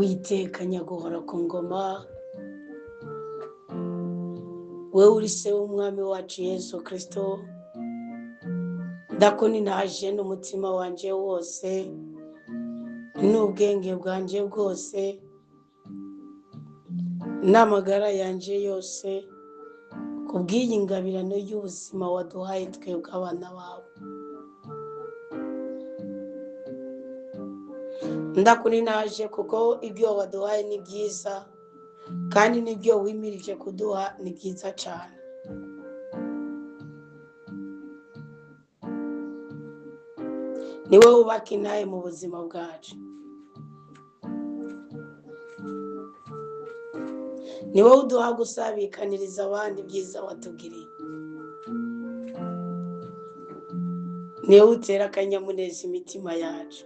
Uwiteka nyaguhora ku ngoma, wewe uri se w'umwami wacu Yesu Kristo, ndakuninaje n'umutima wanje wose n'ubwenge bwanje bwose n'amagara yanje yose, kubw'iyi ngabirano y'ubuzima waduhaye twebwe abana bawe. Ndakuninaje kuko ibyo waduhaye ni byiza, kandi n'ibyo wimirije kuduha ni byiza cyane. Ni wowe wubaka intahe mu buzima bwacu, ni wowe uduha gusabikaniriza abandi ibyiza watugiriye, ni wowe utera akanyamuneza imitima yacu,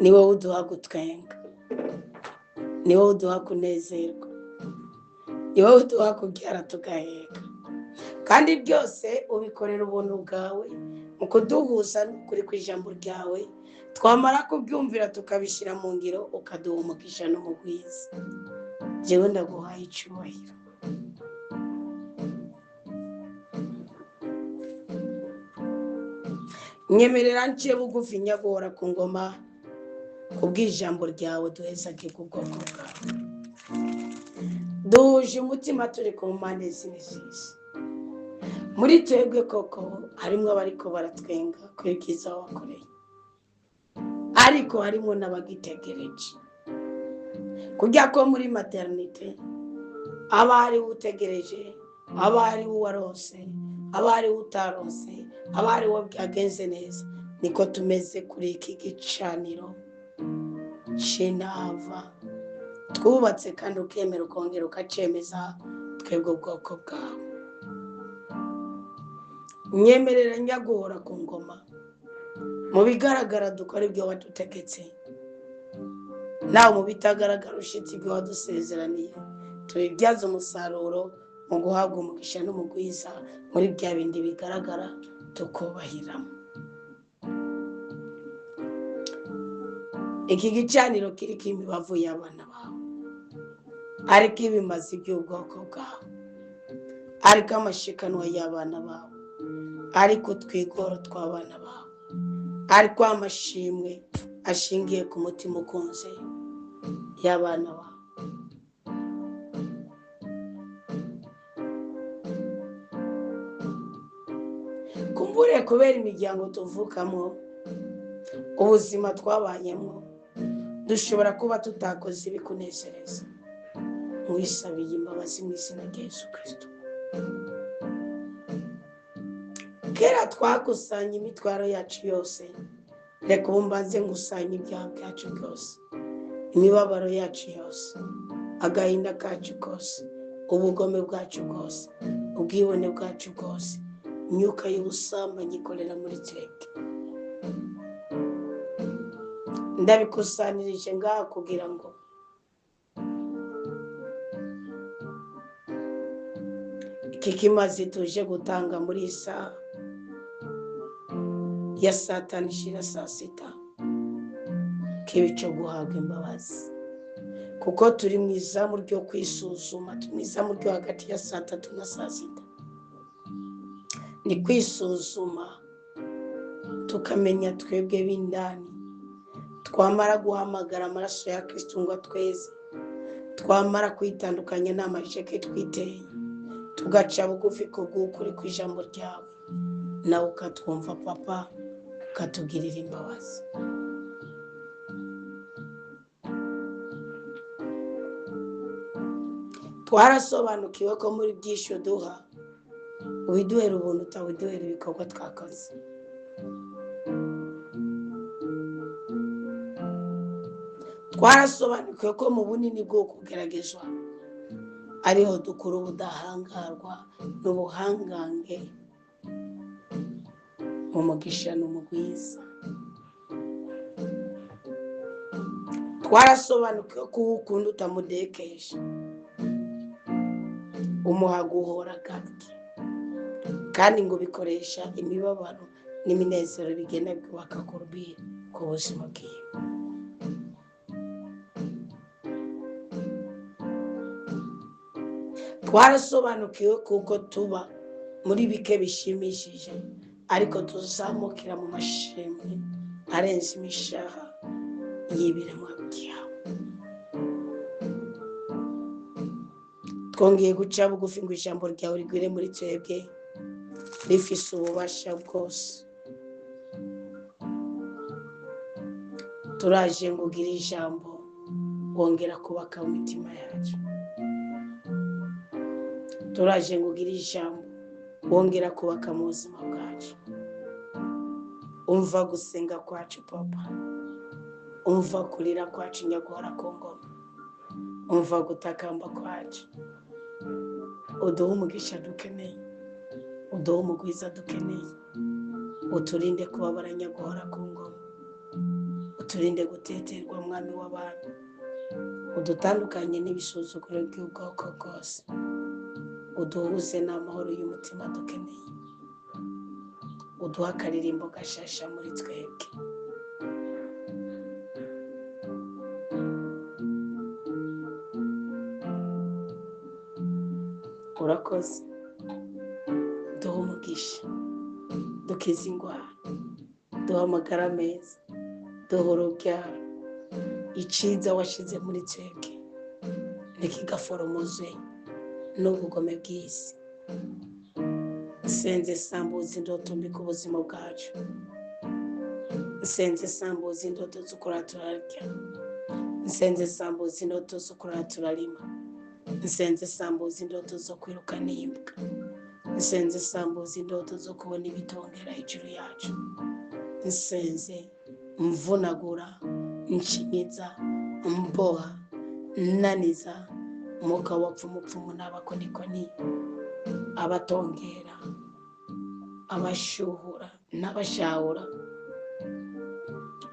ni wowe uduha gutwenga, ni wowe uduha kunezerwa, ni wowe uduha kubyara tugaheka, kandi byose ubikorera ubuntu bwawe mu kuduhuza n'ukuri kw'ijambo ryawe. Twamara kubyumvira tukabishyira mu ngiro, ukaduha umugisha n'umugwiza. Jewe ndaguhaye icyubahiro. Nyemerera nciye bugufi nyaguhora ku ngoma, kubw'ijambo ryawe duhezage ku bwoko bwawe. Duhuje umutima turi ku mpande zine z'isi. Muri twebwe koko harimo abariko baratwenga kuri byiza wakoreye, ariko harimo n'abagitegereje. Kujya ko muri maternité aba ari utegereje, aba ari uwarose, aba ari utarose, aba ari uwo byagenze neza. Niko tumeze kuri iki gicaniro c'inava twubatse, kandi ukemera ukongera ukacemeza twebwe ubwoko bwawe. Nyemerera nyaguhora ku ngoma, mu bigaragara dukora ibyo wadutegetse, nawe mu bitagaragara ushitse ibyo wadusezeraniye, tubibyaze umusaruro mu guhabwa umugisha n'umugwiza muri bya bindi bigaragara tukubahiramo. Iki gicaniro kiriko imibavu y'abana bawe, ariko ibimazi by'ubwoko bwawe, ariko amashikanwa y'abana bawe, ariko utwigoro tw'abana bawe, ariko amashimwe ashingiye ku mutima ukunze y'abana bawe. Kumbure kubera imiryango tuvukamo, ubuzima twabayemo, dushobora kuba tutakoze ibikunezereza. Mwisabiye imbabazi mu izina rya Yesu Kristo. Kera twakusanya imitwaro yacu yose, reka ubu mbanze ngusanye ibyaha byacu byose, imibabaro yacu yose, agahinda kacu kose, ubugome bwacu bwose, ubwibone bwacu bwose, imyuka y'ubusambanyi ikorera muri twebwe. Ndabikusanirije ngaha kugira ngo iki kimazi tuje gutanga muri iyi saha ya saa tanu ishira saa sita kibe ico guhabwa imbabazi, kuko turi mu izamu ryo kwisuzuma, turi mu izamu ryo hagati ya saa tatu na saa sita. Ni kwisuzuma tukamenya twebwe b'indani, twamara guhamagara amaraso ya Kristo ngo atweze, twamara kwitandukanya n'amajeke twiteye, tugaca bugufi ku bw'ukuri kw'ijambo ryawe, nawe ukatwumva papa, ukatugirira imbabazi. Twarasobanukiwe ko muri byinshi uduha, ubiduhera ubuntu, utabiduhera ibikorwa twakoze. Twarasobanukiwe ko mu bunini bwo kugeragezwa ariho dukura ubudahangarwa n'ubuhangange mu mugisha n'umugwiza. Twarasobanukiwe ko uwo ukunda utamudekesha, umuha guhora gake, kandi ngo bikoresha imibabaro n'iminezero bigenda byubaka korubire. ku buzima bwiwe. Twarasobanukiwe kuko tuba muri bike bishimishije, ariko tuzamukira mu mashimwe arenze imishaha y'ibiremwa byawe. Twongeye guca bugufi ngo ijambo ryawe rigwire muri twebwe, rifise ububasha bwose. Turaje ngo ugire ijambo wongera kubaka mu mitima yacu. Turaje ngo ugire ijambo wongera kubaka mu buzima bwacu. Umva gusenga kwacu Papa, umva kurira kwacu nyaguhora ku ngoma, umva gutakamba kwacu. Uduhe umugisha dukeneye, uduhe umugwiza dukeneye, uturinde kubabara nyaguhora ku ngoma, uturinde guteterwa mwami w'abantu, udutandukanye n'ibisuzuguro by'ubwoko bwose, uduhuze n'amahoro y'umutima dukeneye, uduhe akaririmbo gashasha muri twebwe. Urakoze, duhe umugisha, dukize indwara, duhe amagara meza, duhe urubyaro. Iciza washize muri twebwe ntikigaforomoze n'ubugome bw'isi. Nsenze sambuza indoto mbi ku buzima bwacu, nsenze sambuza indoto zo kurara turarya, nsenze sambuza indoto zo kurara turarima, nsenze sambuza indoto zo kwiruka n'imbwa, nsenze sambuza indoto zo kubona ibitongera hejuru yacu, nsenze mvunagura, nshinyiza, mboha, naniza umwuka w'abapfumupfumu n'abakonikoni, abatongera, abashuhura n'abashahura,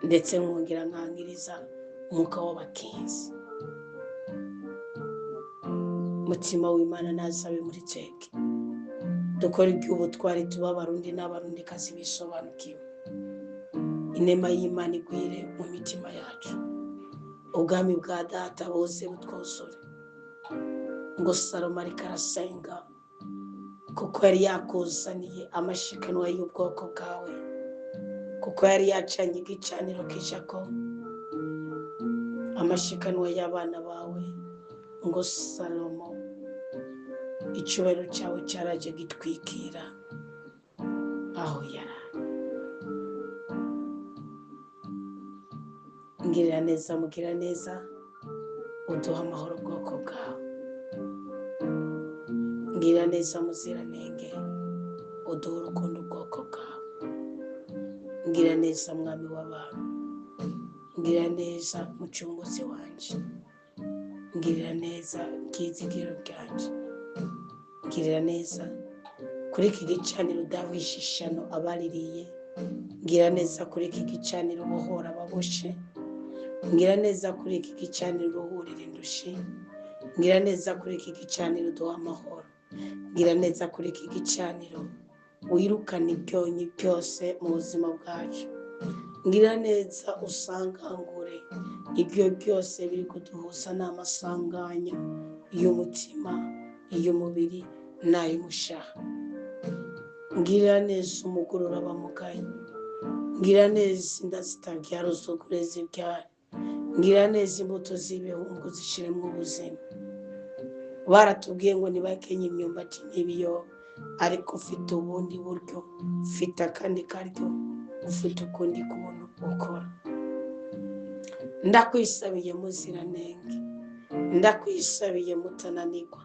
ndetse nkongera nkankiriza umwuka w'abakinzi. Mutima w'Imana nazabe muri twebwe, dukora iby'ubutwari, tuba abarundi n'abarundikazi bisobanukiwe. Inema y'Imana igwire mu mitima yacu, ubwami bwa Data buze butwuzure. Ngo Salomo ariko arasenga kuko yari yakuzaniye amashikanwa y'ubwoko bwawe, kuko yari yacanye igicaniro kijako amashikanwa y'abana bawe. Ngo Salomo icyubahiro cyawe cyaraje gitwikira aho yari. Ngirira neza, mugira neza, uduha amahoro ubwoko bwawe. Ngirira neza muziranenge, uduha urukundo ubwoko bwawe. Ngira neza mwami w'abantu, ngira neza mucunguzi wanje, ngirira neza bwizigiro bwanje, ngirira neza kuri iki gicaniro udahwishishano abaririye, ngira neza kuri iki gicaniro bohora ababoshe, ngira neza kuri iki gicaniro uruhurira indushi, ngira neza kuri iki gicaniro uduha amahoro, ngira neza kuri iki gicaniro wirukana ibyonyi byose mu buzima bwacu, ngira neza usangangure ibyo byose biri kuduhuza n'amasanganya y'umutima, y'umubiri n'ay'umushaha. Ngira neza umugorora abamugaye, ngira neza inda zitabyara uzugure zibyara, ngira neza imbuto z'ibihungu zishiremo ubuzima. Baratubwiye ngo ntibakenye imyumbati n'ibiyoba, ariko ufite ubundi buryo, ufite akandi karyo, ufite ukundi kuntu ukora. Ndakwisabiye muziranenge, ndakwisabiye mutananirwa,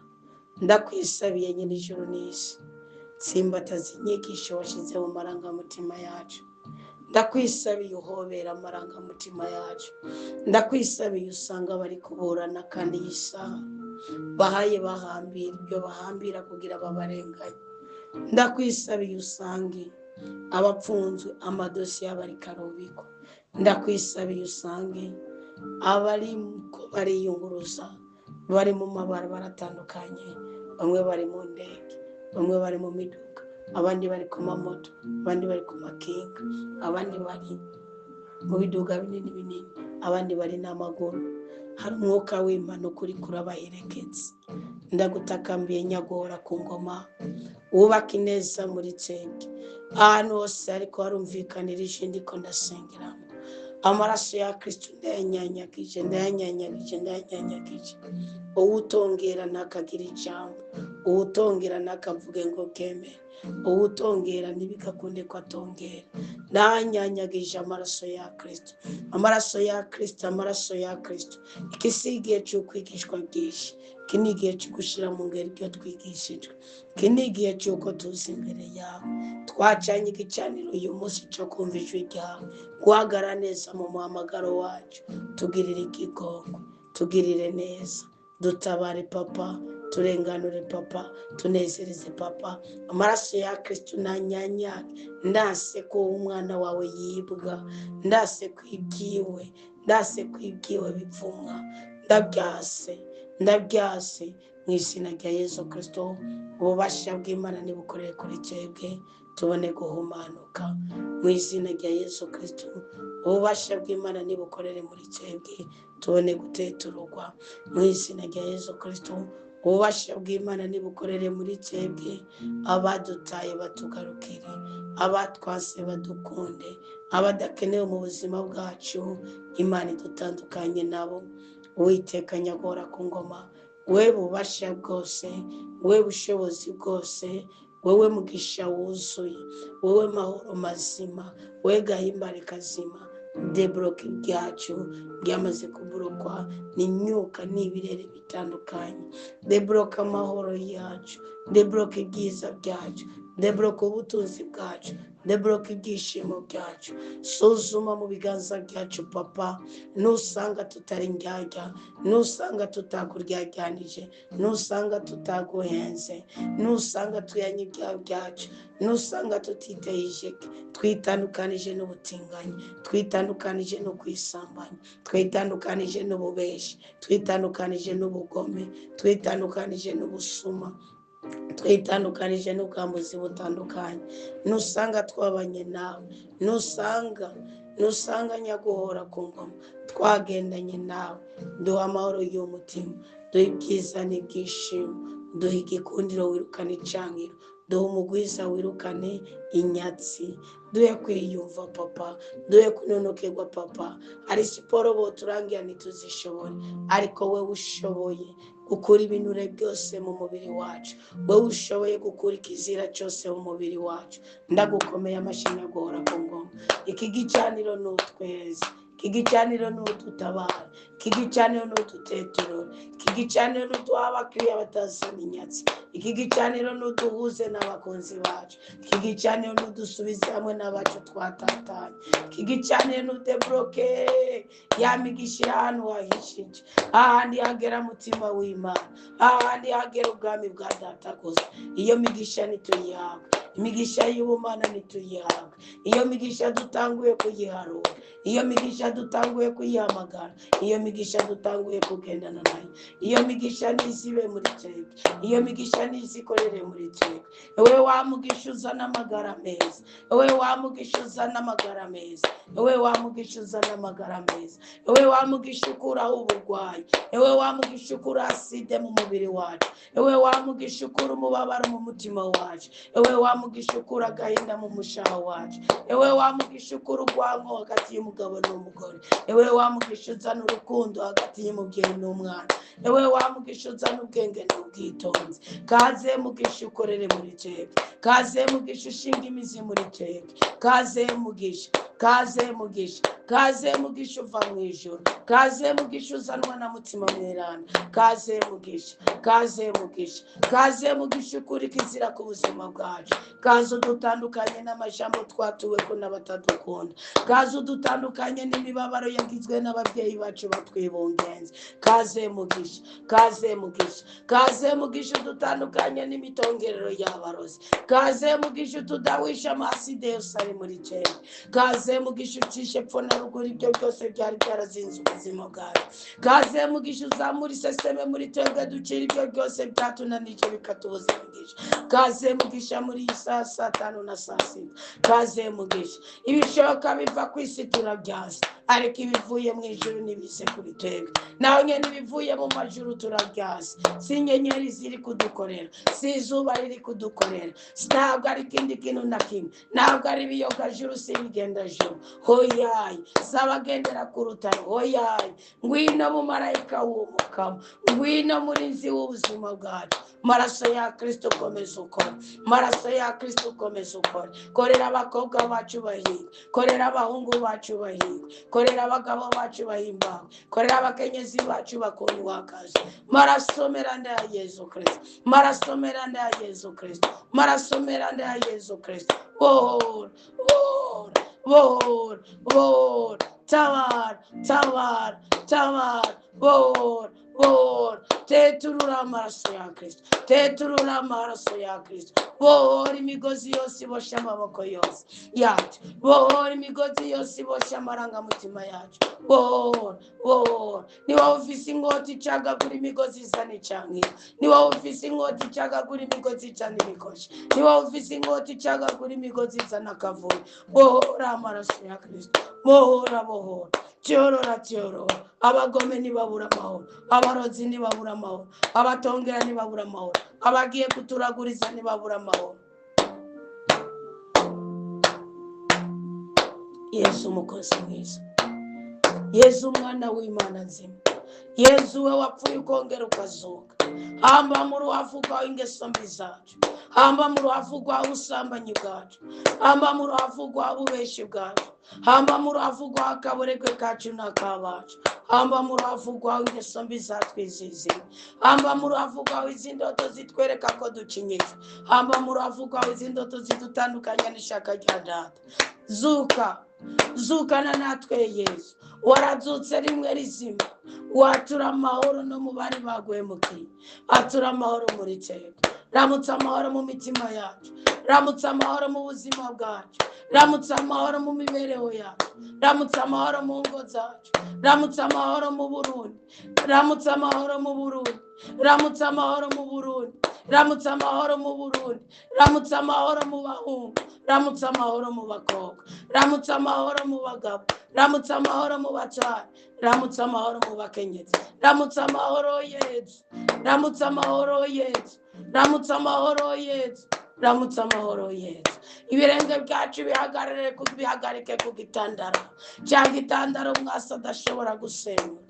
ndakwisabiye nyiri ijuru n'isi, tsimbataza inyigisho washyize mu marangamutima yacu. Ndakwisabiye uhobera amarangamutima yacu, ndakwisabiye usanga bari kuburana kandi iyi saha bahaye bahambira ibyo bahambira kugira babarenganye. Ndakwisabiye usange abapfunzwe amadosiye abari karubikwa, ndakwisabiye usange abari ko bariyunguruza bari mu mabara baratandukanye, bamwe bari mu ndege, bamwe bari mu miduga, abandi bari ku mamoto, abandi bari ku makinga, abandi bari mu biduga binini binini, abandi bari n'amaguru. Hari umwuka w'impanuka uri kurabaherekeza. Ndagutakambiye nyagora ku ngoma, wubake ineza muri twebwe. Ahantu hose ariko harumvikanira ijwi ko ndasengeramo. Amaraso ya Kristo ndayanyanyagije, ndayanyanyagije, ndayanyanyagije. Uwutongera ntakagira ijambo, uwutongera ntakavuge ngo kemere, uwutongera ntibigakunde ko atongera. Ndanyanyagije amaraso ya Kristo, amaraso ya Kristo, amaraso ya Kristo. Iki si igihe cyo kwigishwa byinshi, iki ni igihe cyo gushyira mu ngero ibyo twigishijwe, iki ni igihe cy'uko tuza imbere yawe. Twacanye igicaniro uyu munsi cyo kumva ijwi ryawe, guhagarara neza mu muhamagaro wacu. Tugirire ikigongo, tugirire neza, dutabare papa, turenganure papa, tunezereze papa. Amaraso ya Kristo nanyanyage. Ndase ko umwana wawe yibwa, ndase ko ibyiwe, ndase ko ibyiwe bipfumwa. Ndabyase, ndabyase mu izina rya Yesu Kristo. Ububasha bw'Imana nibukorere kuri twebwe, tubone guhumanuka mu izina rya Yesu Kristo. Ububasha bw'Imana nibukorere muri twebwe, tubone gutetururwa mu izina rya Yesu Kristo. Ububasha bw'Imana nibukorere muri twebwe, abadutaye batugarukire, abatwase badukunde, abadakenewe mu buzima bwacu Imana idutandukanye nabo. Uwiteka nyagora ku ngoma, we bubasha bwose, we bushobozi bwose, wowe mugisha wuzuye, wowe mahoro mazima, we gahimbare kazima. Debloke byacu byamaze kuburokwa n'imyuka n'ibirere bitandukanye. Debloke amahoro yacu, debloke ibyiza byacu, debloke ubutunzi bwacu, debloke ibyishimo byacu. Suzuma mu biganza byacu papa, nusanga tutari indyarya, nusanga tutakuryaryanije, nusanga tutaguhenze, nusanga tuyanye ibyaha byacu, nusanga tutiteye, twitandukanije n'ubutinganyi, twitandukanije no kwisambanya, twitandukanije n'ububeshi, twitandukanije n'ubugome, twitandukanije n'ubusuma, twitandukanije n'ubwambuzi butandukanye. Nusanga twabanye nawe, nusanga nyaguhora ku ngoma, twagendanye nawe, duha amahoro y'umutima, duha ibyiza n'ibyishimo, duha igikundiro wirukane icangiro, duha umugwiza wirukane inyatsi, duhe kwiyumva papa, duhe kunonokerwa papa. Hari siporo bo turangira ntituzishobore, ariko wowe ushoboye gukura ibinure byose mu mubiri wacu, wowe ushoboye gukura ikizira cyose mu mubiri wacu. Ndagukomeye amashyi nyagora ku ngoma. Iki gicaniro ni utweze, iki gicaniro ni udutabara, iki gicaniro ni uduteturure, iki gicaniro ni uduha abakiriya batazana inyatsi, iki gicaniro ni uduhuze n'abakunzi bacu, iki gicaniro ni udusubize hamwe n'abacu twatatanye, iki gicaniro ni udebloke ya migisha iri ahantu hahishije, ahandi hagera mutima w'Imana, ahandi hagera ubwami bwa data gusa. Iyo migisha ntituyihabwe, imigisha y'ubumana ntituyihabwe, iyo migisha dutanguye kuyiharura, iyo migisha dutanguye kuyihamagara, iyo migisha dutanguye kugendana nayo, iyo migisha ntizibe muri twebwe, iyo migisha ntizikorere muri twebwe. Wowe wamugisha uzana amagara meza, wowe wamugisha uzana amagara meza, wowe wamugisha uzana amagara meza, wowe wamugisha ukuraho uburwayi, wowe wamugisha ukura aside mu mubiri wacu, wowe wamugisha ukura umubabaro mu mutima wacu, wowe wamugisha ukura agahinda mu mushaha wacu, wowe wamugisha ukura urwango hagati y'umugabo n'umugore, wowe wamugisha uzana urukundo hagati y'umubyeyi n'umwana, wowe wamugisha uzana ubwenge n'ubwitonzi. Kaze mugisha ukorere muri twebwe, kaze mugisha ushinga imizi muri twebwe, kaze mugisha, kaze mugisha, kaze mugisha uva mu ijuru, kaze mugisha uzanwa na mutima mweranda, kaze mugisha, kaze mugisha, kaze mugisha ukuri kizira ku buzima bwacu, kaze udutandukanye n'amajambo twatuwe ko n'abatadukunda, kaze udutandukanye n'imibabaro yagizwe n'ababyeyi bacu batwibungenze. Kaze mugisha, kaze mugisha, kaze mugisha udutandukanye n'imitongerero y'abarozi, kaze mugisha utudawisha amaside yose ari muri twebwe, kaze Kaze mugisha, ucishe epfo na ruguru ibyo byose byari byarazinze ubuzima bwacu. Kaze mugisha, uzamura iseseme muri twebwe, ducira ibyo byose byatunanije bikatubuza imigisha. Kaze mugisha muri iyi saa, saa 5 na saa 6. Kaze mugisha, ibishoboka biva ku isi turabyaza, ariko ibivuye mu ijuru ntibize kuri twebwe. Nawe nyine ibivuye mu majuru turabyaza. Si inyenyeri ziri kudukorera, si izuba riri kudukorera, ntabwo ari ikindi kintu na kimwe, ntabwo ari ibiyogajuru, si ibigendajuru, hoyayi, si abagendera ku rutare, hoyayi. Ngwino mu marayika w'umukama, ngwino murinzi w'ubuzima bwacu. Maraso ya Kristo, komeza ukore. Maraso ya Kristo, komeza ukore. Korera abakobwa bacu bahirwe, korera abahungu bacu bahirwe, korera abagabo bacu bahimbawe, korera abakenyezi bacu bakundwa akazi. Maraso meranda ya Yesu Kristo, maraso meranda ya Yesu Kristo, maraso meranda ya Yesu Kristo. Bohora, bohora, bohora, bohora, tabara, tabara, tabara, bohora, bohora. Teturura amaraso ya Kristo, teturura amaraso ya Kristo. Bohora imigozi yose iboshye amaboko yose yacu, bohora imigozi yose iboshye amarangamutima yacu. Bohora, bohora. Ni wowe ufise inkota icagagura imigozi izana icankiro, ni wowe ufise inkota icagagura imigozi icana imikoshi, ni wowe ufise inkota icagagura imigozi izana akavuyo. Bohora, amaraso ya Kristo, bohora, bohora, tyorora, tyorora. Abagome ntibabura amahoro, abarozi ntibabura amahoro, abatongera ntibabura amahoro, abagiye kuturaguriza ntibabura amahoro. Yesu umukozi mwiza, Yesu umwana w'Imana nzima, Yesu we wapfuye ukongera ukazuka, hamba mu ruhavu rwawe ingeso mbi zacu, hamba mu ruhavu rwawe ubusambanyi bwacu, hamba mu ruhavu rwawe ububeshi bwacu, hamba mu ruhavu rwawe akaburegwe kacu n'akabacu, hamba mu ruhavu rwawe ingeso mbi zatwiziziye, hamba mu ruhavu rwawe izi ndoto zitwereka ko ducinyitse, hamba mu ruhavu rwawe izi ndoto zidutandukanya n'ishaka rya Data. Zuka, zukana natwe Yesu, warazutse rimwe rizima, watura amahoro no mu bari baguhemukiye, atura amahoro muri twebwe. Ramutse amahoro mu mitima yacu, ramutse amahoro mu buzima bwacu, ramutse amahoro mu mibereho yacu, ramutse amahoro mu ngo zacu, ramutse amahoro mu Burundi, ramutse amahoro mu Burundi, ramutse amahoro mu Burundi, ramutse amahoro mu Burundi, ramutse amahoro mu bahungu, ramutse amahoro mu bakobwa, ramutse amahoro mu bagabo, ramutse amahoro mu batware, ramutse amahoro mu bakenyezi, ramutse amahoro Yesu, ramutse amahoro Yesu, ramutse amahoro Yesu, ramutse amahoro Yesu. Ibirenge byacu bihagarare ku bihagarike ku gitandaro cya gitandaro mwasi adashobora gusenyura.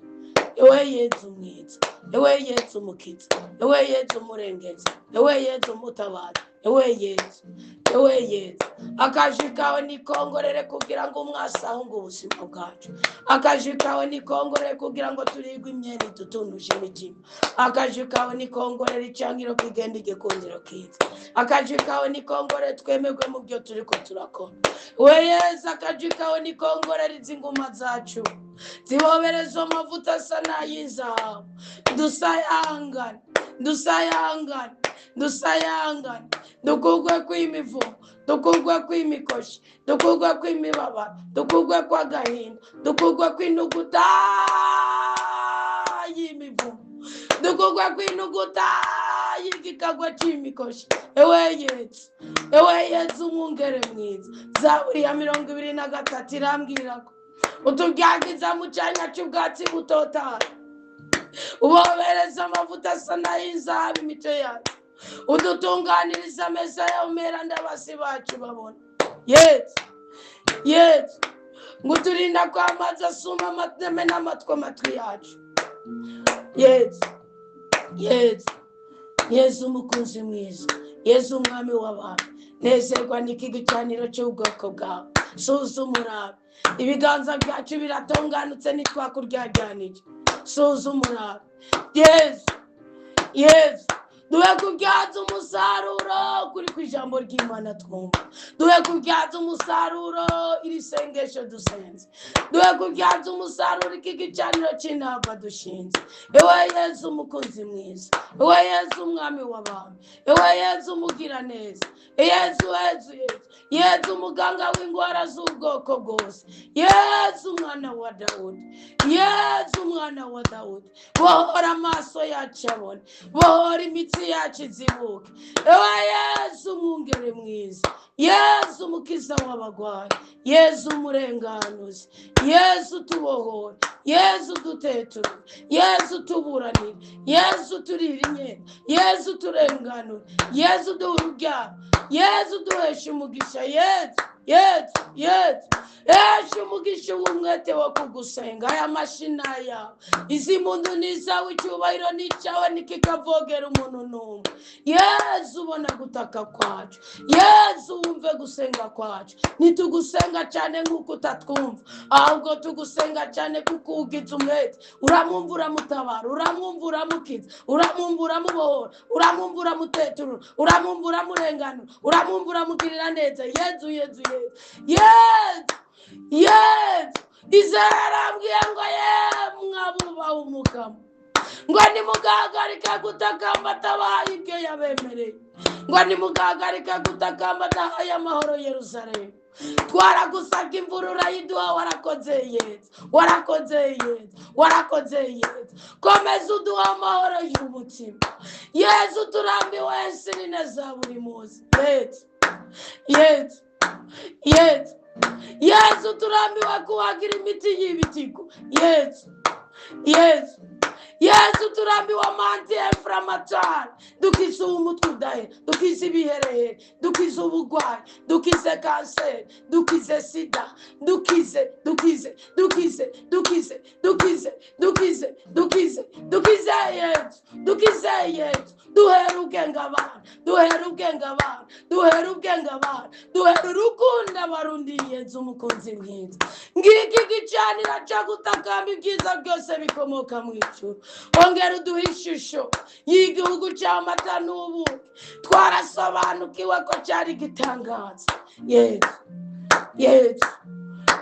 Ewe Yesu mwiza, ewe Yesu mukiza, ewe Yesu murengezi, ewe Yesu mutabazi, ewe Yesu, ewe Yesu. Akaji kawe nikongorere kugira ngo umwasi ahunge ubuzima bwacu. Akaji kawe nikongorere kugira ngo turigwe imyenda idutunduje imitima. Akaji kawe nikongorere icyangiro kigenda igikundiro kiza. Akaji kawe nikongorere twemerwe mu byo turiko turakora. We Yesu, akaji kawe nikongorere izi nguma zacu zibobereza amavuta asa n'ay'izahabu. Dusayangane, dusayangane, dusayangane, dukugwe kw'imivumo, dukugwe kw'imikoshi, dukugwe kw'imibabaro, dukugwe kw'agahinda, dukugwe kw'intuguta y'imivumo, dukugwe kw'intuguta y'igikagwa c'imikoshi. Ewe Yesu, ewe Yesu umwungere mwiza. Zaburi ya 23 irambwira ko utubyagiza mu cyanya cy'ubwatsi butotahaye, ubobereza amavuta asa n'ay'izahabu imitwe yacu, udutunganiriza ameza yawe mera ndabasi bacu babona. Yesu, Yesu, ngo uturinda ko amazi asuma amateme n'amatwi amatwi yacu. Yesu, Yesu, Yesu umukunzi mwiza, Yesu umwami w'abantu, nezerwa n'iki gicaniro cy'ubwoko bwawe. Suzuma urabe ibiganza byacu biratunganutse ntitwakuryaryanije. Suzuma urabe. Yesu, Yesu, Duhe kubyaza umusaruro kuri ku ijambo ry'Imana twumva. Duhe kubyaza umusaruro iri sengesho dusenze. Duhe kubyaza umusaruro iki gicaniro cy'intama dushinze. Ewe Yezu umukunzi mwiza, ewe Yezu umwami w'abami, ewe Yezu umugiraneza, Yezu Yezu Yezu, Yezu umuganga w'indwara z'ubwoko bwose, Yezu umwana wa Dawudi, Yezu umwana wa Dawudi, bohora amaso yacu abone, bohora imitsi yacu izibuke. Ewe Yezu umwungere mwiza, Yezu umukiza w'abagwayi, Yezu umurenganuzi, Yezu tubohora, Yezu dutetura, Yezu tuburanira, Yezu turira imyenda, Yezu turenganura, Yezu duha urubyaro, Yezu duhesha umugisha, Yezu Yezu Yezu hesha umugisha w'umwete wo kugusenga. Aya mashina yawe, izi mpundu ni izawe, icyubahiro ni icyawe, ntikikavogera umuntu n'umwe. Yezu ubona gutaka kwacu, Yezu wumve gusenga kwacu. Ntitugusenga cyane nk'uko utatwumva, ahubwo tugusenga cyane kuko ugize umwete. Uramwumva uramutabara, uramwumva uramukiza, uramwumva uramubohora, uramwumva uramuteturura, uramwumva uramurenganura, uramwumva uramugirira neza. Yezu Yezu Yezu Yezu Yezu. Izera arambwiye ngo yemwe abubaha umugabo, ngo nimugahagarike gutakamba atabahaye ibyo yabemereye, ngo nimugahagarike gutakamba adahaye amahoro Yerusalemu. Twaragusabye imvura urayiduha, warakoze Yezu, warakoze Yezu, warakoze Yezu. Komeza uduha amahoro y'umutima Yezu, turambiwe ensirine za buri munsi. Yezu Yezu Yezu Yezu, turambiwe kuhagira imiti y'ibitigo. Yezu Yezu Yezu, turambiwe amanti inflammatory. Dukize umutwe udahe, dukize ibiherehere, dukize ubugwayi, dukize kanseri, dukize sida, dukize dukize dukize dukize dukize dukize dukize dukize Yezu, dukize Yezu. Duhere ubwenge abana, duhere ubwenge abana, duhere ubwenge abana, duhere urukundo abarundi. Yezu umukunzi mwiza, ngiki gicanira cyo gutakamba ibyiza byose bikomoka mu ijuru. Ongera uduhe ishusho y'igihugu cy'amata n'ubuki. Twarasobanukiwe ko cyari gitangaza. Yezu Yezu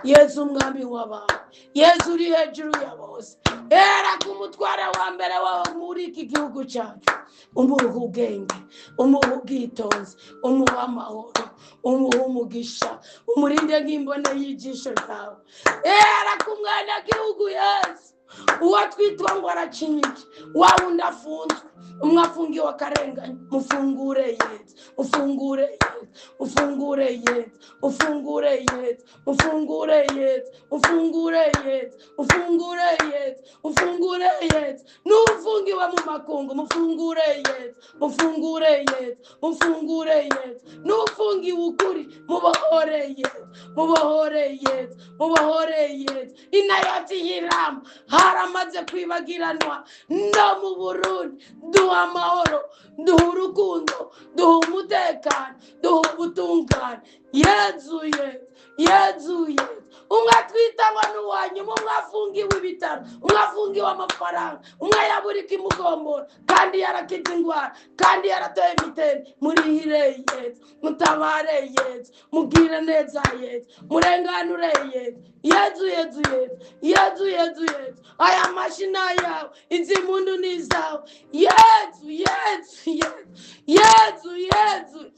Yezu umwami w'abantu, Yezu uri hejuru ya bose, era ku mutware wa mbere wawe muri iki gihugu cyacu, umuha ubwenge, umuha ubwitonzi, umuha amahoro, umuha umugisha, umurinde nk'imbone y'ijisho ryawe. Era ku mwenegihugu Yezu, uwo twitwa ngo aracinyike, wa wundi afunzwe, umwe afungiwe akarengane, mufungure Yezu, ufungure Yezu, ufungure Yezu, ufungure Yezu, ufungure Yezu, ufungure Yezu, ufungure Yezu, ufungure Yezu. N'ufungiwe mu makungu, mufungure Yezu, mufungure Yezu, mufungure Yezu. N'ufungiwe ukuri, mubohore Yezu, mubohore Yezu, mubohore Yezu. Inayoti y'Irama haramaze kwibagiranwa no mu Burundi. Duha amahoro, duha urukundo, duha umutekano, duha ubutungane. Yezu Yezu Yezu Yezu. Umwe atwita ngo ni uwa nyuma, umwe afungiwe ibitaro, umwe afungiwe amafaranga, umwe yabura ikimugombora kandi yarakize indwara, kandi yaratoye imitende. Murihire Yezu, mutabare Yezu, mugire neza Yezu, murenganure Yezu. Yezu Yezu Yezu Yezu Yezu Yezu. Aya mashina yawe, izi mpundu ni izawe. Yezu Yezu Yezu Yezu Yezu.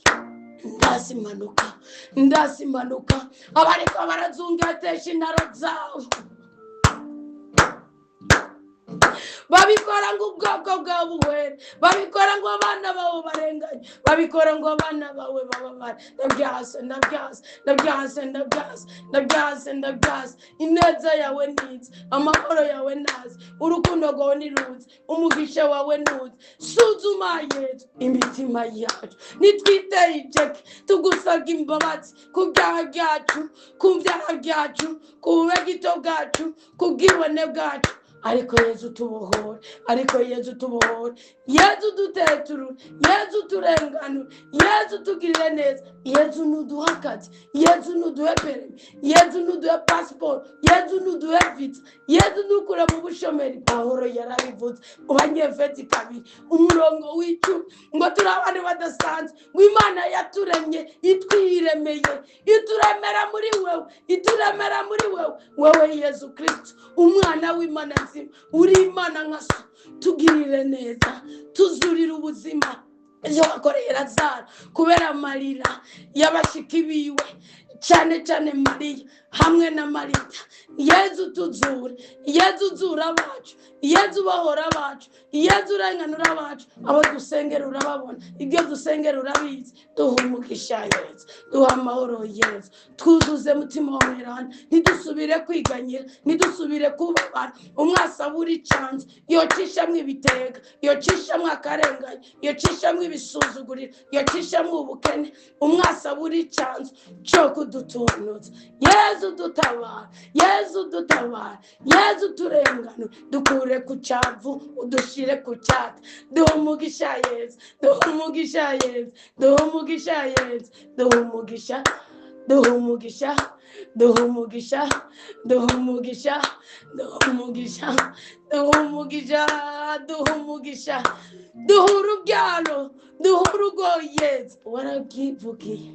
Ndasimanuka, ndasimanuka, abariko barazungatesha intaro zawe, babikora ngo ubwoko bwawe buhwere, babikora ngo abana bawe barenganye, babikora ngo abana bawe bababare. Ndabyase, ndabyase, ndabyase, ndabyase, ndabyase, ndabyase. Ineza yawe nize, amahoro yawe naze, urukundo rwawe niruze, umugisha wawe nuze. Suzuma Yezu imitima yacu, nitwiteye ijeke, tugusabye imbabazi ku byaha byacu, ku byaha byacu, ku bube gito bwacu, ku bwibone bwacu. Ariko Yezu tubohore, ariko Yezu tubohore, Yezu duteturure, Yezu turenganure, Yezu tugirire neza, Yezu nuduhe akazi, Yezu nuduhe perimi, Yezu nuduhe pasiporo, Yezu nuduhe viza, Yezu nukure mu bushomeri. Pawulo yarabivuze mu Banyefezi 2 umurongo w'10 ngo turi abantu badasanzwe, ngo Imana yaturemye itwiremeye, ituremera muri wewe, ituremera muri wewe, wewe Yezu Kristo umwana w'Imana nzima, uri Imana nka so, tugirire neza, tuzurire ubuzima. Ejo bakoreye Lazaro kubera amarira y'abashiki biwe, cyane cyane Mariya hamwe na Marita. Yezu tuzure, Yezu uzura abacu, Yezu bahora abacu, Yezu urenganura abacu, abo dusengera urababona, ibyo dusengera urabizi. Duha umugisha Yezu, duha amahoro Yezu, twuzuze mutima wa mweranda, ntidusubire kwiganyira, ntidusubire kubabara. Umwasabura icanzu yocishamwo ibitega, yocishamwo akarengane, yocishamwo ibisuzuguriro, yocishamwo ubukene. Umwasabura icanzu cyo kudutunuza. Yezu dutabara, Yezu dutabara, Yezu turenganure, dukure ku cyavu udushire ku cyata. Duha umugisha Yezu, duha umugisha Yezu, duha umugisha Yezu, duha umugisha, duha umugisha, duha umugisha, duha umugisha, duha umugisha, duha umugisha, duha umugisha, duha urubyaro, duha urugo Yezu. Warabyivugiye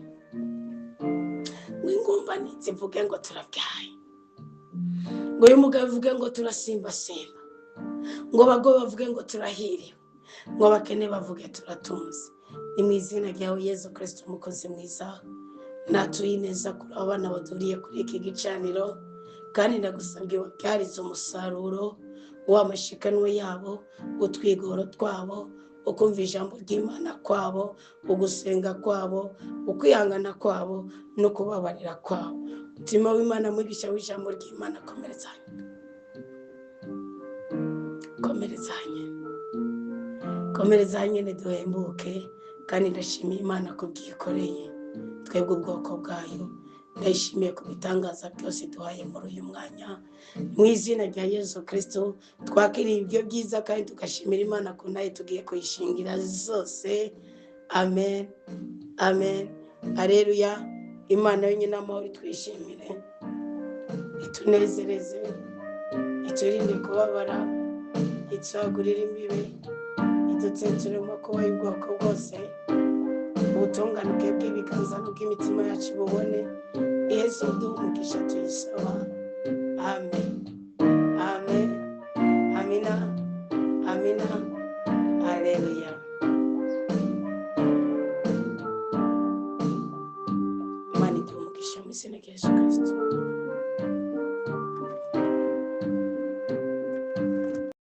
ngo ingumba ntizivuge ngo turabyaye, ngo uyu mugabo avuge ngo turasimbasimba, ngo abagore bavuge ngo turahiriwe, ngo abakene bavuge turatunze. Ni mu izina ryawe Yezu Kristo umukozi mwiza, natuye neza kuri abo bana baduriye kuri iki gicaniro, kandi ndagusabye babyarize umusaruro w'amashikanwa yabo, utwigoro twabo, ukumva ijambo ry'Imana kwabo, ugusenga kwabo, ukwihangana kwabo no kubabarira kwabo. Mutima w'Imana mwigisha w'ijambo ry'Imana, komerezanye, komerezanye, komerezanye, ntiduhembuke. Kandi ndashimiye Imana kubwikoreye twebwe ubwoko bwayo, ndayishimiye ku bitangaza byose duhaye muri uyu mwanya. Mu izina rya Yezu Kristo twakiriye ibyo byiza kandi tugashimira Imana ko nayo tugiye kuyishingira zose. Amen, amen, haleluya. Imana yonyine amahoro itwishimire, itunezereze, iturinde kubabara, itwagurire imbibe, idutetsure mu makuba y'ubwoko bwose, ubutunganuke bw'ibiganza n'ubw'imitima yacu bubone. Yesu duhe umugisha tuyisaba. Amen, amen, amina, amina, haleluya. Imana iduhe umugisha mu izina rya Yesu Kristo.